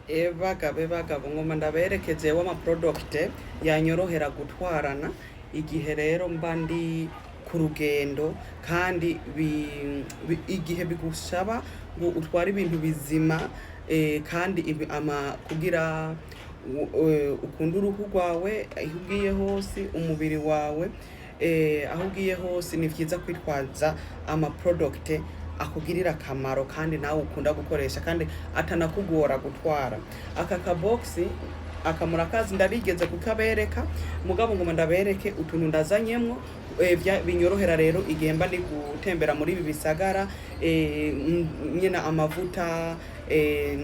Ebagabo, ebagabo, ngoma ndabereke jewe ama product yanyorohera gutwarana igihe rero mba ndi ku rugendo, kandi igihe bigusaba ngo utware ibintu bizima, kandi ama kugira ukunde uruhu rwawe aho ugiye hose, umubiri wawe aho ugiye hose. Ni vyiza kwitwaza ama product akugirira akamaro kandi nawe ukunda gukoresha kandi atanakugora gutwara. Aka kabogisi aka murakazi, ndarigeze kukabereka, mugabo ngoma ndabereke utuntu ndazanyemwo binyorohera rero igihe mba ndi gutembera muri ibi bisagara, nyene amavuta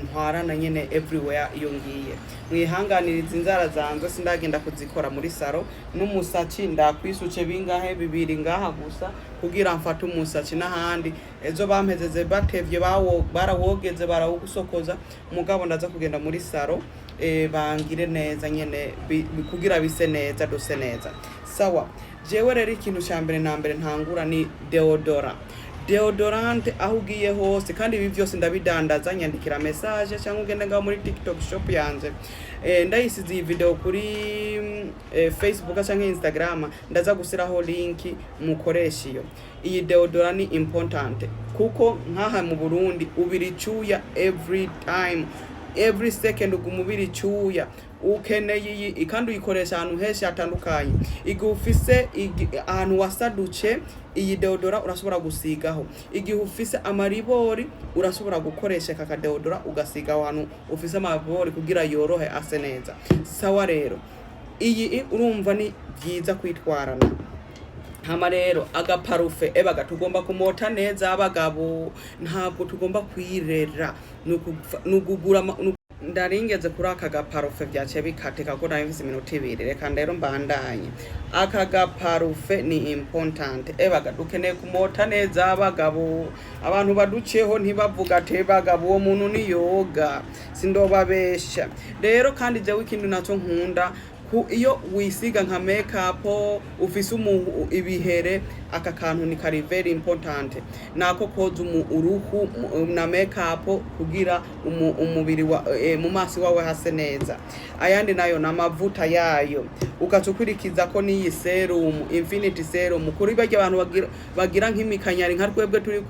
ntwarana nyene everywhere iyo ngiye. Mwihanganiriza inzara zanje, sindagenda kuzikora muri salon, n'umusatsi ndakwisuce bingahe, bibiri ngaha gusa kugira mfate umusatsi, n'ahandi ejo bampezeze batevye, barawogeze, barawusokoza, mugabo ndaza kugenda muri salon bangire neza nyene kugira bise neza, duse neza. Sawa, jewe rero ikintu ca mbere na mbere ntangura ni deodorant. Deodorant aho ugiye hose, kandi ibi vyose ndabidandaza. Nyandikira message cyangwa ugende ngaho muri TikTok Shop yanje. Ndayisize iyi video kuri Facebook cyangwa Instagram, ndaza gusiraho link mukoresha iyo. Iyi deodorant ni important kuko nkaha mu Burundi ubira icuya every time, every second uguma ubira icuya. Ukeneye iyi kandi uyikoresha ahantu henshi hatandukanye. Igihe ufise ahantu wasaduce, iyi deodorant urashobora gusigaho. Igihe ufise amaribori, urashobora gukoresha aka kadeodorant ugasiga aho hantu ufise amaribori kugira yorohe, ase neza. Sawa, rero iyi urumva ni byiza kwitwarana. Hama rero agaparufe, ebaga tugomba kumota neza abagabo, ntabwo tugomba kwirera. Nukugura ndaringeze kuri aka gaparufe, vyaciye bikatika ko nari mfise iminota 2. Reka rero mbandanye. Aka gaparufe ni important. Ebaga dukeneye kumota neza abagabo, abantu baduceho ntibavuga ati: "Ebagabo, uwo muntu ni yoga." Sindobabesha rero. Kandi jewe ikindi naco nkunda ku iyo wisiga nka makeup, ufise ibihere, aka kantu ni kari very important, nako koza uruhu na makeup kugira umubiri wa mu maso wawe hase neza. Ayandi nayo ni amavuta yayo, ugaca ukurikiza ko n'iyi serum, infinity serum, kuri barya abantu bagira nk'imikanyari nka twebwe turi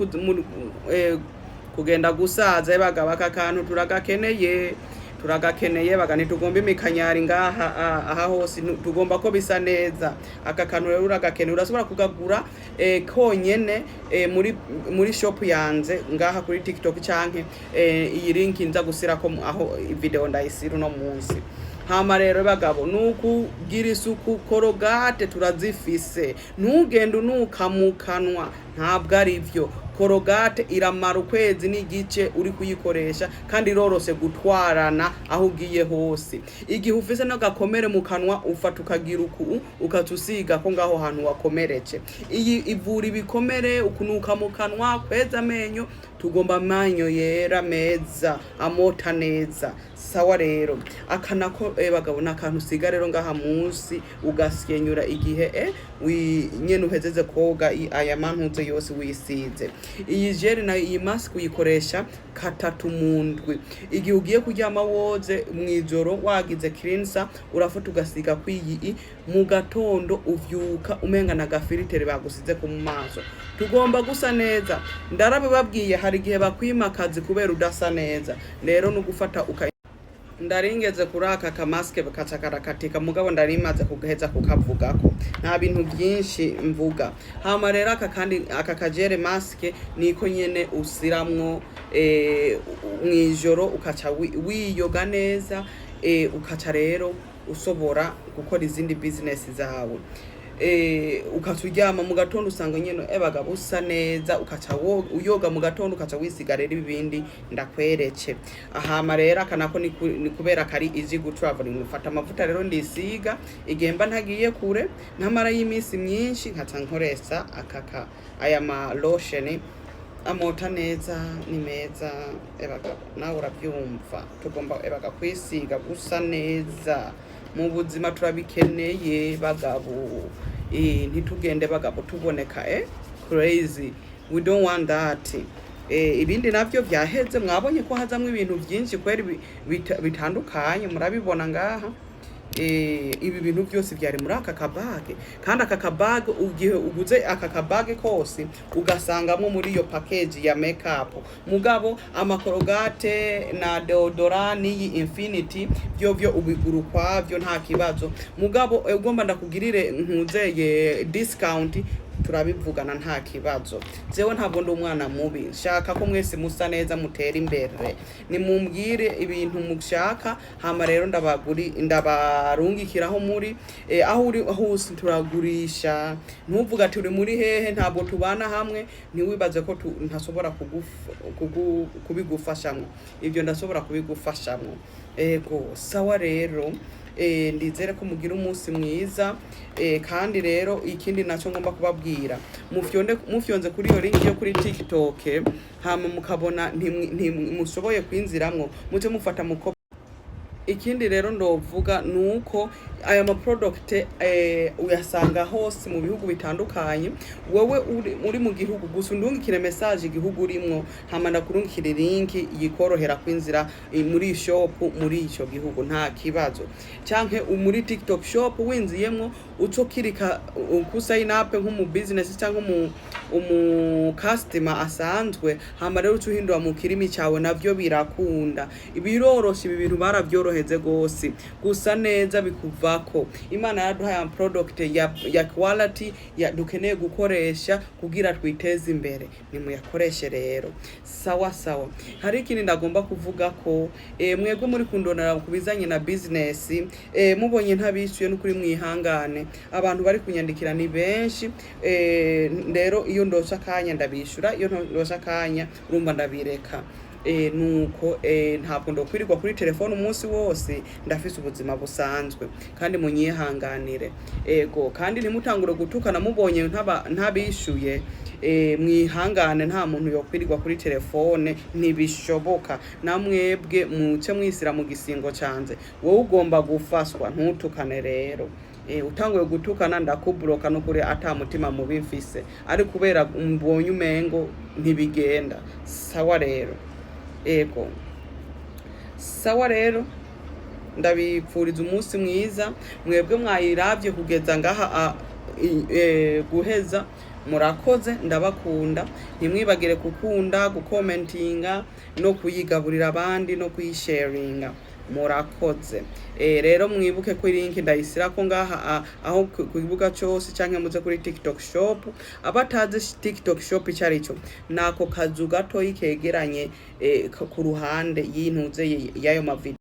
kugenda gusaza. Bagaba aka kantu turagakeneye, turagakeneye baga, ntitugomba imikanyari ngaha aha hose, tugomba ko bisa neza. Aka kantu rero uragakeneye, urashobora kugagura konyene muri shop yanje ngaha kuri TikTok, canke iyi link nza gusirako aho video ndayisira uno munsi. Hama rero bagabo, nukugira isuku. Colgate turazifise, ntugende unuka mu kanwa, ntabwo ari vyo. Colgate iramara ukwezi n'igice uri kuyikoresha, kandi iroroshe gutwarana aho ugiye hose. Igihe ufise n'agakomere mu kanwa, ufata ukagira uku, ukaca usiga ko ngaho hantu wakomeretse. Iyi ivura ibikomere, ukunuka mu kanwa, kweza amenyo. Tugomba amenyo yera, meza, amota neza. Sawa, rero aka nako bagabo, ni akantu usiga rero ngaha munsi, ugasyenyura igihe nyene uhezeze koga aya mantuze yose wisize. Iyi gel nayo, iyi mask, uyikoresha katatu mu ndwi. Igihe ugiye kuryama, woze mw'ijoro, wagize cleanser, urafata ugasiga kwiyi. Mu gatondo uvyuka umenga na gafiltre bagusize ku maso. Tugomba gusa neza, ndarabibabwiye. Hari igihe bakwima akazi kubera udasa neza. Rero no gufata uka ndaringeze kuri aka kamaske kaca karakatika, mugabo ndarimaze kugaheza kukavugako, nta bintu byinshi mvuga. Hama rero aka kandi, aka kagel mask, niko nyene usiramwo mw'ijoro, ukaca wiyoga neza, ukaca rero usobora gukora izindi business zawe, ukaca uryama. Mu gatondo usanga nyene ebaga busa neza, ukaca uyoga mu gatondo, ukaca wisiga rero ibindi ndakwereke. Ahama rero aka nako ni kubera kari easy go traveling. Ufata amavuta rero ndisiga igihe mba ntagiye kure, ntamara y'iminsi myinshi, nkaca nkoresha aka aya ma lotion amota neza, ni meza. Ebaga nawe urabyumva, tugomba ebaga kwisiga gusa neza mu buzima, turabikeneye bagabo. Ntitugende bagabo tuboneka crazy, we don't want that. Ibindi navyo vyaheze. Mwabonye ko hazamwo ibintu vyinshi kweri bitandukanye, murabibona ngaha. Ibi bintu byose byari muri aka kabage, kandi aka kabage, igihe uguze aka kabage kose ugasangamwo muri iyo package ya makeup. Mugabo ama Colgate na deodorant n'iyi Infinity byo ubigura ukwavyo, nta kibazo. Mugabo ugomba ndakugirire nkuzeye discount, turabivugana, nta kibazo. Jewe ntabwo ndi umwana mubi, nshaka ko mwese musa neza, mutera imbere. Nimumbwire ibintu mushaka, hama rero ndabaguri, ndabarungikiraho muri aho uri hose turagurisha. Ntuvuga ati uri muri hehe, ntabwo tubana hamwe. Ntiwibaze ko ntashobora kubigufashamwo. Ibyo ndashobora kubigufashamwo. Ego, sawa rero. Ndizere ko mugira umunsi mwiza. Kandi rero ikindi naco ngomba kubabwira, mufyonde, mufyonze kuri iyo link yo kuri TikTok, hama mukabona ntimushoboye kwinziramwo, muce mufata muko. Ikindi rero ndovuga nuko aya ma product uyasanga hose mu bihugu bitandukanye. Wewe uri mu gihugu gusa, undungikire message igihugu urimwo, hama ndakurungikira link yikorohera kwinzira muri shop muri ico gihugu, nta kibazo. Canke muri TikTok Shop winziyemwo, uco kirika ku sign up nk'umu business cyangwa umu customer asanzwe, hama rero uca uhindura mu kirimi cawe, navyo birakunda, biroroshe. Ibi bintu baravyoroheze gose, gusa neza bikuvako. Imana yaraduhaye ama product ya quality ya dukeneye gukoresha kugira twiteze imbere, nimuyakoreshe rero. Sawa sawa. Hari ikindi ndagomba kuvuga ko mwebwe muri kundonera ku bizanye na business, mubonye ntabishyuye n'ukuri mwihangane. Abantu bari kunyandikira ni benshi. Rero iyo ndose akanya ndabishyura, iyo ndose akanya urumva ndabireka. Nuko ntabwo ndokwirirwa kuri telefone umunsi wose, ndafise ubuzima busanzwe, kandi munyihanganire. Ego, kandi ntimutangure gutukana mubonye ntabishuye. Mwihangane, nta muntu yokwirirwa kuri telefone, ntibishoboka. Namwebwe muce mwisira mu gisingo canje. Wowe ugomba gufaswa, ntutukane rero. Utanguye gutukana ndakuburoka, nukuri ata mutima mubi mfise, ari kubera mbonye umengo ntibigenda. Sawa rero. Ego, sawa rero, ndabipfuriza umunsi mwiza mwebwe mwayiravye kugeza ngaha guheza. Murakoze, ndabakunda. Ntimwibagire gukunda, gukomentinga no kuyigaburira abandi no kuyisharinga. Murakoze. Rero mwibuke ko link ndayisirako ngaha aho ku kibuga cose, canke muze kuri TikTok Shop. Abatazi TikTok Shop ico arico, nako kazu gatoyi kegeranye ku ruhande y'intuze y'ayo mavideo.